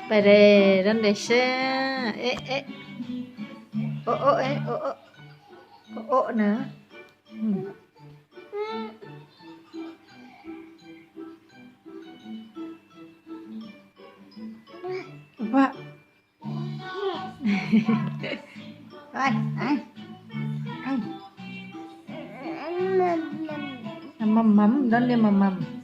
ໄປເດ້ ດັນເດເຊ ເອະ ເອະ ໂອະ ໂອະ ເອະ ໂອະ ໂອະ ໂອະ ນະ ອືມ ວະ ໄປ ໄປ ໄປ ມັມມັມ ດອນເດ ມັມມັມ.